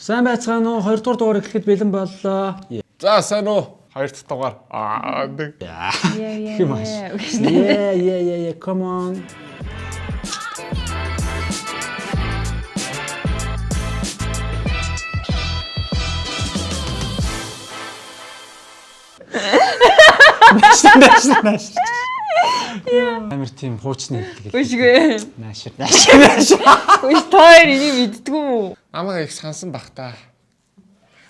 Сайн байцгаана уу? 2 дугаар дугаар эхлэхэд бэлэн боллоо. За сайн уу? Хоёр дахь дугаар. Аа нэг. Яа Юм ааш. Yeah, yeah, yeah, yeah, come on. Нааш, нааш, нааш. Амар тийм хуучны хэлдэг. Үшгүй. Нааш, нааш, нааш. Үш та хоёр энийг мэддгүү юм уу? Намайг их сансан бах та.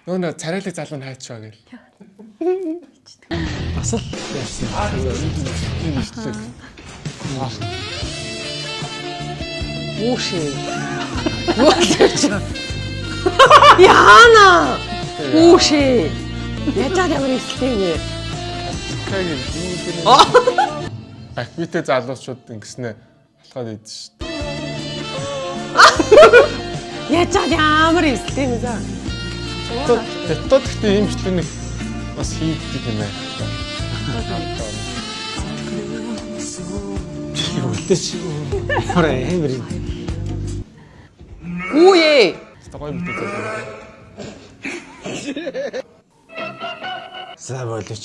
Нөө нөө царайлаг залуу нь хайчваа гэл. Бас л ярьсан. Энэ ишлэг. Үүшээ. Үүшээ. Яана. Үүшээ. Яаж ямар эсэлтэй вэ? Кагийн юу гэнэ. Бакбитэй залуучууд ингэснэ алхаад идэв шүү дээ. Яаж ямар эсэлтэй юм за? Хятад гэхдээ ийм бичлэг нэг бас хийдэг юм байна. Үлдээч. Ямар амар Үүе. Хэвээ гоё мэдээ залуу. За болооч.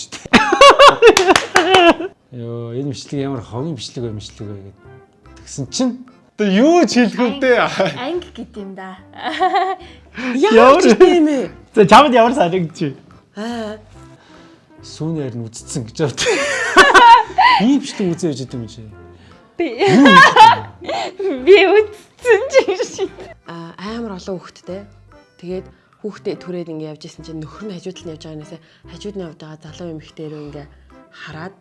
Йоо, энэ бичлэг ямар хогийн бичлэг вэ, бичлэг вэ гэд. Тэгсэн чинь Тэгээ юу ч хэлэх үү дээ. Анги гэт юм да. Ямар ч юм бэ? За чамд ямар санагдчих? Аа. сүүнээр нь үдцсэн гэж бод. Ийм бичлэг үзээ яж идэм юм чи. Би би үтцэн ч юм шиг. Аа, амар олон хүүхэдтэй. Тэгээд хүүхдээ түрээд ингээ явж исэн чинь нөхөр нь хажууд нь явж байгаа нэсэ хажууд нь явж байгаа залуу эмэгтэй рүү ингээ хараад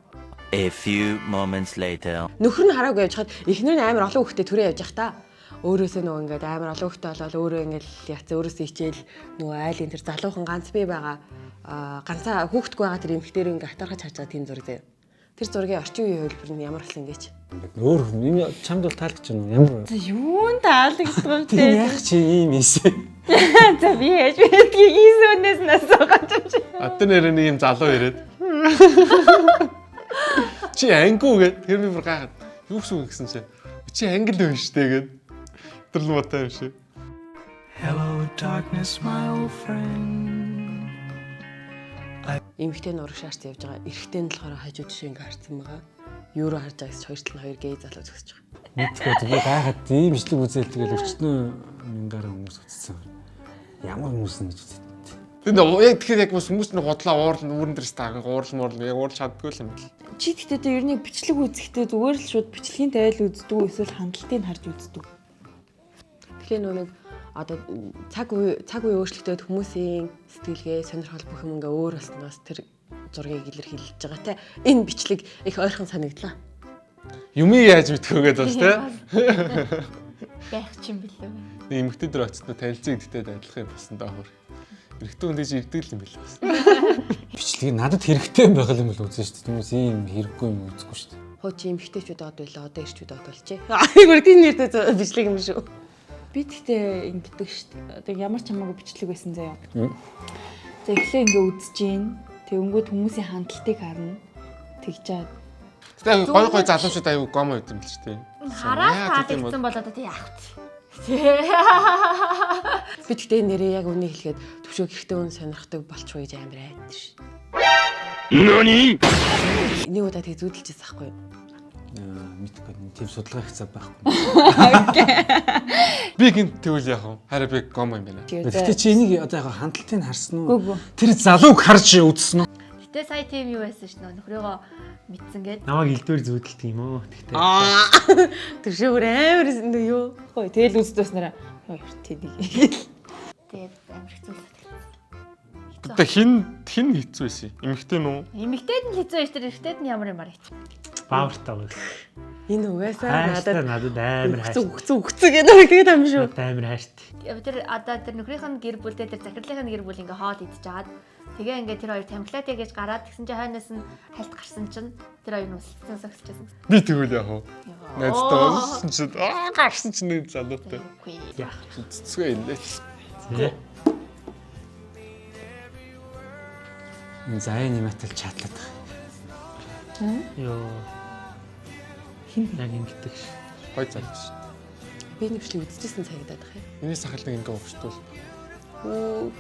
A few moments later. нөхөр нь хараагүй явж хаад эхнэр нь амар олон хүүхдээ түрээ явж явах та. Өөрөөсөө нөгөө ингээд амар олон хүүхдээ болоод өөрөө ингээд яцсан өөрөөсөө хичээл нөгөө айлын тэр залуухан ганц бий байгаа аа, ганцаа хүүхдгүй байгаа тэр эмэгтэй рүү ингээ хатархаж харж байгаа тийм зураг заяа. Тэр зургийн орчин үеийн хувилбар нь ямар болсон гэж. Өөр хүн юм чамд бол таалагдж байна уу? Ямар вэ? За юун таалагддаг юм Тийм те. яах чи ийм эсэ. За би яаж мэдгийг ийсүүнээс нь асуугаад юм чи. А тэр нэрээ нэг юм залуу ирээд. Чи ангиу гэд тэр би бүр гайхаад юу гэсэн үг гэсэн чи. Чи англи хүн шүү дээ гэд. Тэр л муутай юм шиг. Hello, darkness, my old friend. Эмэгтэй нь урагш харц явж байгаа. Эрэгтэй нь болохоор хажуу тишээ ингээ харцсан байгаа. Юу руу харж байгаа гэсэн чи хоёр тал нь хоёр гей залуу зогсож байгаа. Мэдгүй тэгээ гайхаад ийм бичлэг үзээл тэгэл өчтнөө мянгаараа хүмүүс үзсэн. Ямар хүмүүс нь гэж үзээд. Тэр нөө яг тэгэхээр яг бас хүмүүс нь худлаа уурал үүрэн дээрс таа уурал муурал яг уурал чаддгүй л юм бэл. Чи тэгтээ тэ ер нь бичлэг үзэхдээ зүгээр л шууд бичлэгийн тавиал үздэг үү эсвэл хандлтыг харж үздэг үү? Тэгэхээр нөгөө нэг одоо цаг үе өөрчлөгдөд хүмүүсийн сэтгэлгээ, сонирхол бүх юм ингээ өөр болсноос тэр зургийг илэрхийлж байгаа те. Энэ бичлэг их ойрхон санагдлаа. Юмыг яаж мэдэх вэ гэдэг бас те. Байх ч юм билүү. Нэг эмэгтэй дээр очсон танилцсан гэдэгтэй адилхан юм болсон даа хөр. Эрэгтэй хүн тийж ирдэг л юм бэл бас. Бичлэг надад хэрэгтэй байх юм бол үзэн шүү дээ. Хүмүүс ийм хэрэггүй юм үзэхгүй шүү дээ. Хуу чи эмэгтэйчүүд од байлаа, одоо эрчүүд од болжээ. Айгуур тийм нэртэй бичлэг юм шүү. Би тэгтээ ингэдэг шүү дээ. Одоо ямар ч хамаагүй бичлэг байсан заяа. За эхлээ ингээ үзэж гин. Тэгэнгүүт хүмүүсийн хандлтыг харна. Тэгж чад. Гэтэ гой гой залуучууд аюу гомо байд юм л ч тийм. Хараад таалагдсан бол одоо тий яах вэ? Би тэгтээ нэрээ яг үнийг хэлэхэд төвшөө гэрхтээ хүн сонирхдаг болчихгүй гэж амар айдэр ш. Нөний. Нэг удаа тэг зүүдэлж байсан байхгүй юу? Аа мэдгүй тийм судалгаа их цаг байхгүй. Би гинт тэгвэл яах вэ? Хараа би гомо юм байна. Гэтэ чи энийг одоо яг хандлтыг харсан уу? Үгүй. Тэр залууг харж үзсэн үү? Гэтэ сая тийм юу байсан ш нөө нөхрөөгөө мэдсэн гээд. Намайг элдвэр зүүдэлдэг юм уу? Тэгтээ. Төвшөө бүр амар нөө юу? Хөөе тэгэл үздэг бас нэрээ. Йоо тэнийг. Тэгээд амар хэцүү л санагдсан. Гэтэ хин хин хэцүү байсан юм. Эмэгтэй нү? Эмэгтэйд нь хэцүү байж тэр эрэгтэйд нь ямар юм аргач. Баавартай байгаа. Энэ угаасаа Хайртай надад надад амар өгцөн хайртай. өгцөн өгцөн гэдэг тэгээд юм шүү. Надад амар хайртай. Тэр одоо тэр нөхрийнх нь гэр бүлдээ тэр захирлынх нь гэр бүл ингээ хоол идэж агаад тэгээ ингээ тэр хоёр тамхилаа тэгэж гараад тэгсэн чинь хойноос нь хальт гарсан чинь тэр хоёр нь усалцсан согсчихсан. Би тэгвэл яах вэ? Найзтай болсон чинь аа гарсан чинь нэг залуутай. Үгүй. Яах. Цэцгээ инээ. Зэ. Энэ заяа ниматал чатлаад байгаа. Йоо. Хин яг ингэдэг ш. Гой залуу шүү. Би нэг бичлэг үзчихсэн цагтаад байгаа юм. Миний сахал нэг ингээ угшдуул. Үу.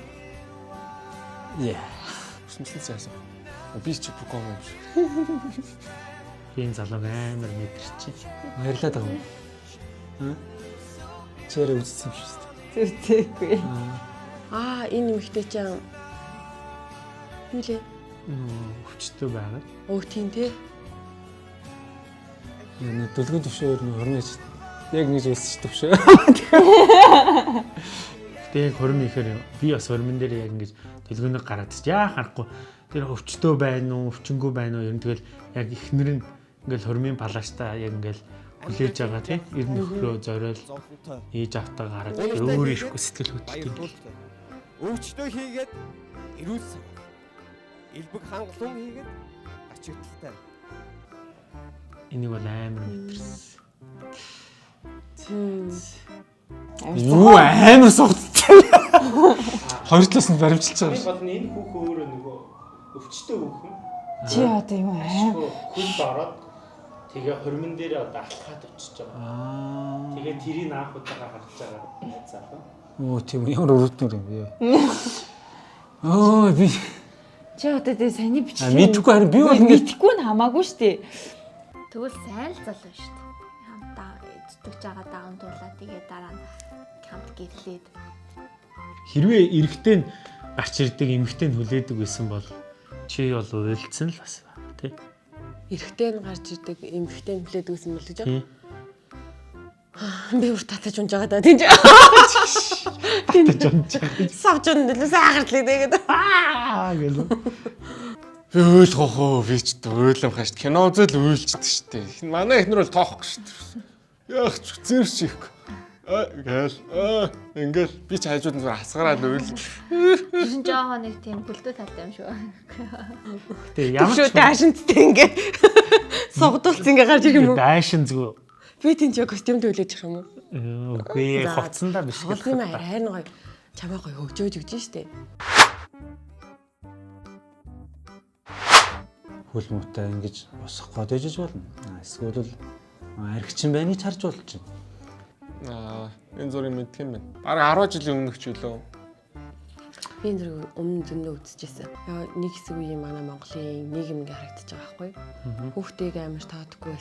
Яа. Хүсмэсэн яасан. Би ч бүргүй юм шиг. Би энэ залууг амар мэдэрч. Баярлаад байгаа юм. Аа? Чи яриа үзсэн юм шүү дээ. Зүртэйгүй. Аа, энэ эмэгтэй чинь юу лээ? Өвчтөй байгаад. Өө тийм те. Яа, дүлгэн төвшөөр нөр хормын яг ингэж үлсэж төвшөө. Гэтэ яг хурим ихээр би бас хурмын дээр яг ингэж төлгөнөг гараад чи яа харахгүй тэр өвчтөө байна уу, өвчнгөө байна уу ер нь тэгэл яг ихнэр нь ингээл хурмын палааштай яг ингээл хүлээж байгаа тий. Эр нөхрөө зориул Зовлонтой. ээж автаа гараад тэр өөр ирэхгүй сэтгэл хөдлөлт юм. Өвчтөө хийгээд эрүүл сургал. Элбэг хангалуун хийгээд ач хөтөлтэй. Энийг бол амар мэдэрсэн. Юу амар согттой. Хоёр талаас нь баримчилж байгаа юм шиг. Гол нь энэ хүүхэн өөрөө нөгөө өвчтөө хүүхэн Чи одоо юм аим. хүнд ороод тэгээ хурмын дээр одоо алхаад очиж байгаа. Аа. Тэгээ тэрийг анх удаага харж байгаа найз залуу. Оо тийм ямар өрөвдмөр юм бэ? Оо би Чи одоо тэгээ саяны бичлэг. мэдхгүй харин би бол ингэж мэдхгүй нь хамаагүй шүү дээ. Тэгвэл сайн л залуу шүү дээ. Хамт зүтгэж байгаа даун туулаа тэгээ дараа нь хамт гэрлээд Хэрвээ эрэгтэй нь гарч ирдэг, эмэгтэй нь хүлээдэг байсан бол чи бол уйлдсан л бас байна тий. Эрэгтэй нь гарч ирдэг, эмэгтэй нь хүлээдэг гэсэн бол гэж. Тий. Би бүр татаж унж байгаа даа тийм чи. Татаж унж байгаа. Савж унж сайхан гартлаа тэгээд. Аа гэлээ. Би ойлгох уу? Би ч уйлам хаш. Кино үзэл уйлчихдээ шүү дээ. Манай эхнэр бол тоохгүй шүү дээ. Яах ч зэрч их. Аа гээл. Аа ингээл би ч хажууд нь зүгээр асгараад уйл. Жишэн жоохон нэг тийм хөлдөө талтай юм шүү. Гэтэ ямар ч Төвшөөтэй хашинттай ингээ сугдуулц ингээ гарч ирэх юм уу? дайшин зүг. Би тийм ч костюм төлөөж явах юм уу? Үгүй хувцсандаа биш Тоглох юм арай харин гоё. Чамаа гоё хөгжөөж өгч штэ. хөл муутай ингэж босох гээд ижиж болно. Эсвэл бол архичин байна гэж харж болж байна. Аа энэ зургийг мэдх юм байна. Бараг 10 жилийн өмнөх ч үлээ. Би энэ зэрэг өмнө зөндөө үзчихсэн. Яа нэг хэсэг үеийн манай Монголын нийгэм ингээ харагдаж байгаа байхгүй. Хүүхдийг амар тоодохгүй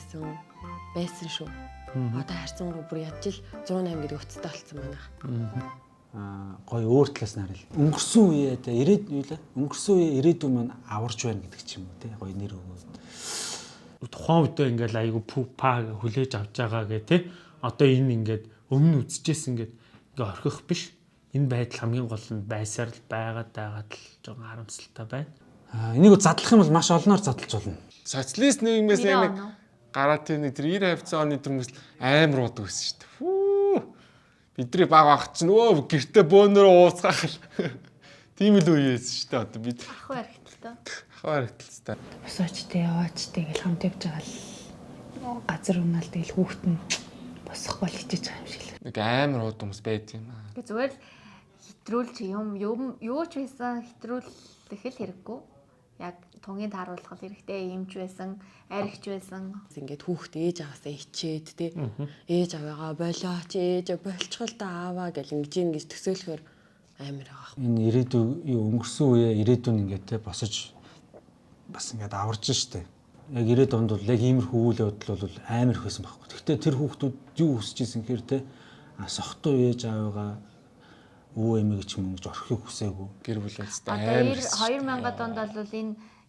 байсан шүү. Одоо харьцангуй бүр ядчил 108 гэдэг уцтай болсон манайх. Гоё өөр талаас нь харъя. Өнгөрсөн үеэ тэ ирээд юу лээ? Өнгөрсөн үеэ ирээдүйн маань аварч байна гэдэг ч юм уу тэ гоё нэр өгөөд. Тухайн үедээ ингээл айгу пү па хүлээж авч байгаа гэ тэ. Одоо энэ ингээд өмнө үзчихсэн ингээд ингээ орхих биш. Энэ байдал хамгийн гол нь байсаар л байгаад байгаад л жоохон харамсалтай байна. Энийг задлах юм бол маш олноор задлж болно. Социалист нийгмээс яг нэг Нэрээ оноо. гараад тийм нэг тэр 90 хавцаа оны тэр хүмүүс амар уудаг байсан шүү дээ. Фүү. Бидний баг баг чинь өө гэртээ бөөнөрөө ууцгаах л. Тийм л үе байсан шүү дээ. Одоо бид Ах баригдaltaй. хавар хэвтэлтэй. Босооч тэ яваач тэ ингээл хамт явж байгаа л газар унаал тэгэл хүүхэд нь босох бол хичээж байгаа юм шиг л. Нэг амар ууд хүмүүс байд юм аа. Ингээ зүгээр л хэтрүүлж юм юм юу ч байсан хэтрүүлэх л хэрэггүй. Яг тунгийн тааруулах хэрэгтэй юмч байсан, аригч байсан. Ингээд хүүхд ээж аваасаа ичээд те. Ээж аваагаа болооч ээж болчихол та ааваа гэл ингэж ингэж төсөөлөхөр амар байгаа. Энэ ирээдүй юу өнгөрсөн үеэ ирээдүйн ингээд тэ босож бас ингээд аварж штэ. Яг 90-ад онд бол яг иймэрхүү үйл явдал бол амар их байсан байхгүй. Гэхдээ тэр хүүхдүүд юу хүсэж исэн гэхээр тэ сохтуу ээж аавыгаа өвөө эмээг ч юм ингэж орхихыг хүсээгүй. Гэр бүл байцтай Одоо амар. 2000-ад онд бол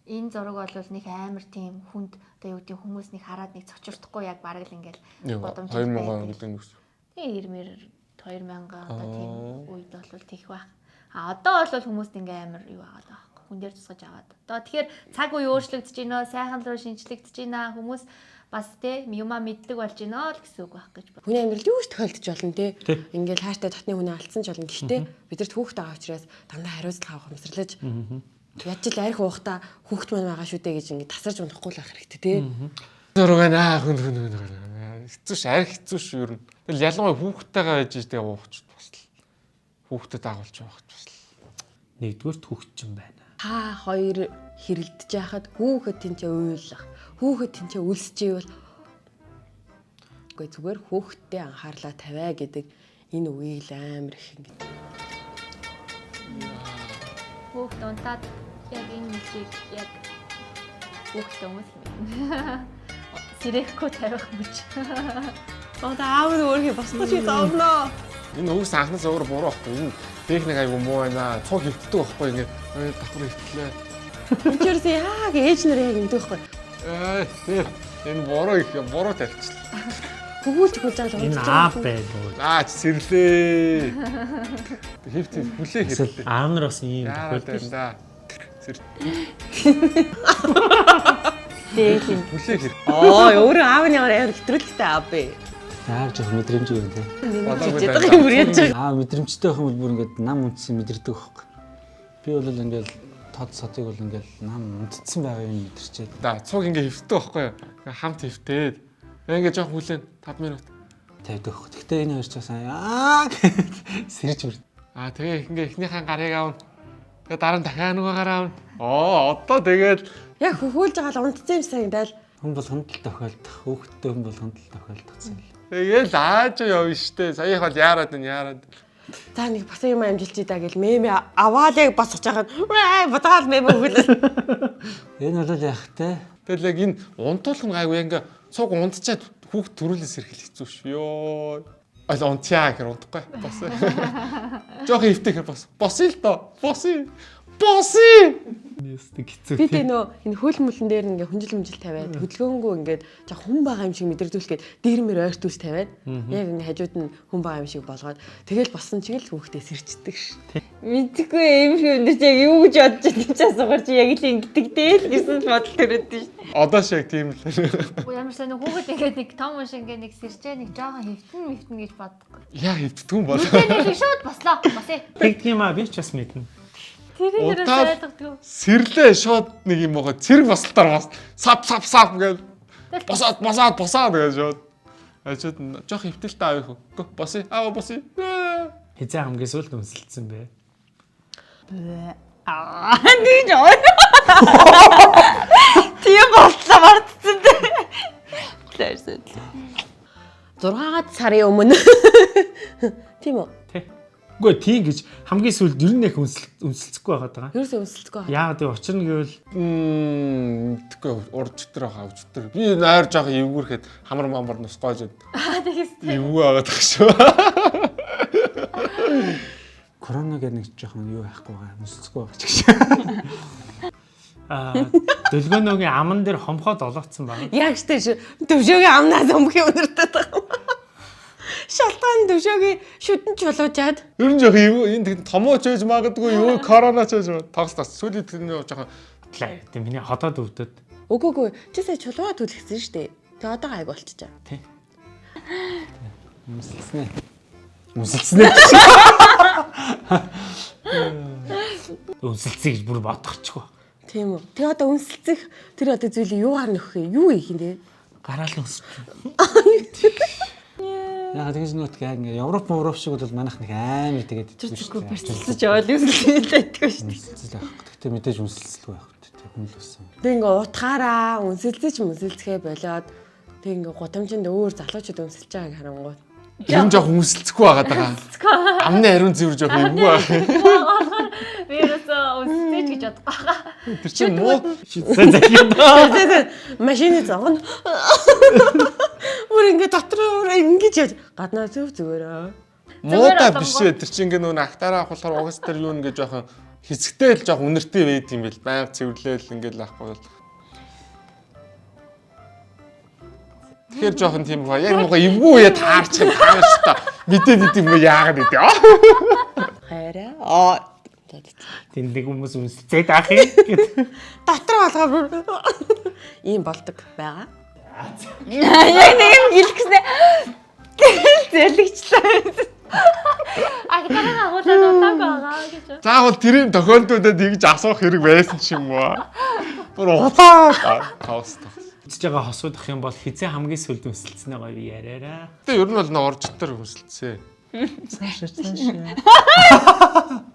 энэ зураг бол нэг амар тийм хүнд одоо юу гэдэг хүмүүс нэг хараад нэг цочирдохгүй яг бараг л ингээл 2000 он гэдэг нь үс. Тэгээ 90 2000 одоо тийм үед бол тийх байх. А одоо бол хүмүүст ингээ амар юу байгаа даа байхгүй. Хүн дээр тусгаж аваад. Одоо тэгэхээр цаг үе өөрчлөгдөж байна, сайхан руу шинжлэгдэж байна. Хүмүүс бас те юмаа мэддэг болж байна л гэсэн үг байх гэж байна. Хүний амьдралд юу ч тохиолдож болно те. Ингээл хайртай дотны хүнээ алдсан ч болно. Гэхдээ бидэрт хүүхд байгаа учраас дандаа хариуцлага авах хумсрлаж ядчил арх уухта хүүхд маань байгаа шүү дээ гэж ингээд тасарч унахгүй л байх хэрэгтэй те. Зураг аа хүн хүн хүн хүн. Хэцүү ш арх хэцүү ш ер нь. Тэгэл ялангуяа хүүхдтэйгээ байж тэгээ уух ч бас л хүүхдэд дагуулж явах ч бас л. Нэгдүгээр хүүхчин байна. Та хоёр хэрэлдэж яхад хүүхэд тэнцээ уйлах, хүүхэд тэнцээ үлсэж ивэл үгүй зүгээр хүүхэдтэй анхаарлаа тавиа гэдэг энэ үгийг л амар их ингэж. Хүүхд унтаад яг энэ мөчийг яг хүүхдтэй хүмүүс л мэднэ. Сэрэхгүй тавих мөч. Одоо аав нь өөрхий босгож чи зовноо. Энэ хөвс анхнаас өөр буруу байхгүй. Энэ техник айгу муу байна. Цуг хөвтдөг байхгүй ингээд давхар хөвтлээ. Энд ч ерөөсөө яг ээж нар яг ингэдэг байхгүй. Эй, тэр энэ буруу их буруу тавьчихлаа. Хөгүүлж хөгүүлж байгаа л Энэ аав байна уу? Аа чи сэрлээ. Хэвт хүлээ хэрэгтэй. Аав нар бас ийм Яагаад тохиолдол байна да. Сэр Дээл юм. хүлээ хэрэг. Оо өөрөө аав нь ямар амар хэтрүүлэлтэй аав бэ. Аав жоох мэдрэмж юм те. Болоогүй Жижиг юм бүр яаж байгаа. Аа мэдрэмжтэй байх юм бол бүр ингээд нам унтсан мэдэрдэг байхгүй. Би бол ингээд тод содыг бол ингээд нам унтцсан байгаа юм мэдэрчээд. Да цуг ингээ хэвтдэг байхгүй юу? Ингээ хамт хэвтээд. Ингээ жоох хүлээн 5 минут. Тавьдаг байхгүй. Гэхдээ энэ хоёр ч бас аа гэд сэрж бүр. Аа тэгээ ингээ эхнийхэн гарыг аавна. Тэгээ дараа нь дахиад нөгөө гараа аавна. Оо одоо тэгээд Яг хөхүүлж байгаа л унтсан юм санагдал. Хүн болгонд л тохиолдох. Хүүхдтэй хүн болгонд л тохиолдох зүйл. тэгэл ааж явна штэ. Саях бол яарад байна яарад. За нэг бас юм амжилч да гэл мэмэ аваад яг босгож байгаа нь ваа будаал мэмэ хөлөө. Энэ бол яах те. Тэгэл яг энэ унтуулах нь гайгүй ингээ цуг унтчаад хүүхд төрүүлээс хэрхэл хэцүү шүү. Йоо. Аль унтъя гэхэр унтахгүй. Бас. Жохон хэвтэхэр бас. Босъё л доо. Босъё. Босъё. Нэстэг хэцүү. Би тэ нөө энэ хөл мөлөн дээр ингээ хүнжил мүнжил тавиад хөдөлгөөнгөө ингээд жоо хүн байгаа юм шиг мэдрэгдүүлэх гээд дээрмээр ойртуулж тавиад яг ингээ хажууд нь хүн байгаа юм шиг болгоод тэгэл болсон чиг л хүүхдээ сэрчдэг ш. Мэдхгүй юм шиг өндөр чи яг юу гэж бодож байгаа ч асуугаар чи яг л ингэдэг дээ л гэсэн л бодол төрөөд шүү дээ. Одоо шиг тийм л. Үгүй ямар сони хүүхэд ингээд нэг том хүн шиг ингээд нэг сэрчээ нэг жоохон хэвтэн мэвтэн гэж боддоггүй. Яа хэвтдэг юм бол. Нүдээ нэг шууд бослоо. Босъё. Тэгдэг юм аа би ч бас мэднэ. Тэрийг ерөөсөө Унтаад ойлгодгүй. Сэрлээ шууд нэг юм байгаа. Цэрэг босолтоор бас сап сап сап гэж босоод босоод босоод гэж шууд. Ажид жоох хэвтэлтэй авах уу? Гөө босъё. Аа босъё. Аа. Хизээ хамгийн сүүлд үнсэлцсэн бэ. Аа нэг жоо. Тийм болтлоо мартсан дээ. Лайрсан. 6 сарын өмнө. Тийм үү? Тэ. Үгүй тийм гэж хамгийн сүүлд ер нь их үнсэлцэхгүй байгаад байгаа. Ерөөсөө үнсэлцэхгүй байгаа. Яагаад вэ? Учир нь гэвэл Мэдгүй урд өтер хаа өтер. Би нойр жоох эвгүүрхэд хамар мамар нусгоож Аа тэгээс. эвгүй байгаад байгаа шүү. Корона гэдэг нэг жоохон юу байхгүй байгаа. Мөсөлцөхгүй байгаа ч гэж. аа дөлгөөнөөгийн аман дээр хомхоод олоцсон байна. Яг штэ шүү. Төвшөөгийн амнаас өмх юм өнөртэй байгаа юм. Шалтгаан төвшөөгийн шүдэн чулуужаад Ер нь жоох эвгүй энэ тэг томооч байж магадгүй юу корона ч байж магадгүй. Тоглолт бас сүүлийн тэр нь жоохон Лээ. Тэг миний ходоод өвдөд. Үгүй үгүй чи сая чулууга түлхсэн штэ. Тэг одоо гайг болчихжаа. Тэ. Мөсөлснэ. Мөсөлснэ. Үнсэлцээ гэж бүр бодохчгүй. Тийм үү. Тэг одоо үнсэлцэх тэр одоо зүйлийг юугаар нөхөх юм? Юу хийх юм бэ? Гараал үнсэж. Яг тэгж нөт яг ингээ Европ Европ шиг бол манайх нэг амар тэгээд Тэр зүггүй барьцалж яваал юм л байдгүй шүү дээ. Үнсэлцэл байхгүй. Гэхдээ мэдээж үнсэлцэлгүй байх үү. Тэг хүн л болсон. Тэг ингээ утгаараа үнсэлцэж мүнсэлцэхээ болоод тэг ингээ гудамжинд өөр залуучууд үнсэлж байгааг харангуут. ер нь жоох үнсэлцэхгүй байгаад байгаа. Амны ариун зэвэр жоох эвгүй байх. Болохоор би ерөөсөө үнсэж гэж бодохгүй байгаа. Тэр чинь муу Шидсэн захиад. Машины зогно. Бүр ингээ дотор өөр ингэж яаж гаднаа зөв зүгээр. муудаа биш ээ. Тэр чинь ингээ нүүн актаараа авах болохоор угаас тэр юу ингээ жоохон хэсэгтэй л жоох үнэртэй байд юм бэл. Байнга цэвэрлээл ингээ л авахгүй бол. Тэгэхээр жоохон тийм баа. Яг муухай эвгүй яа таарч юм таарч та. Мэдээ мэдээ юм яагаад гэдэг. Хайраа. Аа. За, за, за. Тэнд нэг хүмүүс үнсэлцээд аах юм гэд. Дотор болгоо ийм болдог байгаа. Яг нэг юм гэлгэснэ. Зэлэгчлээ. Агтараа агуулаад унтаагүй байгаа гэж. Заавал тэрийн тохиолдлуудад ингэж асуух хэрэг байсан ч юм уу. Бүр улаад тоос тоос. Үзэж байгаа хосуудах юм бол хизээ хамгийн сүүлд үнсэлцэнэ гоё яриараа. Гэтэ ер нь бол нөө орж төр хүсэлцээ. Цаашаа цаашаа.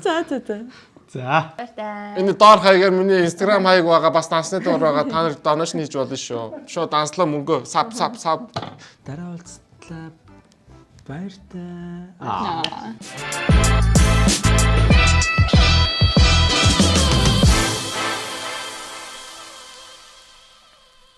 За за за. За. Баяртай. Энэ доор хаягаар миний Instagram хаяг байгаа бас дансны доор байгаа та нар доношн хийж болно шүү. Шууд данслаа мөнгө сап сап сап. Дараа уулзлаа. Баяртай. Аа.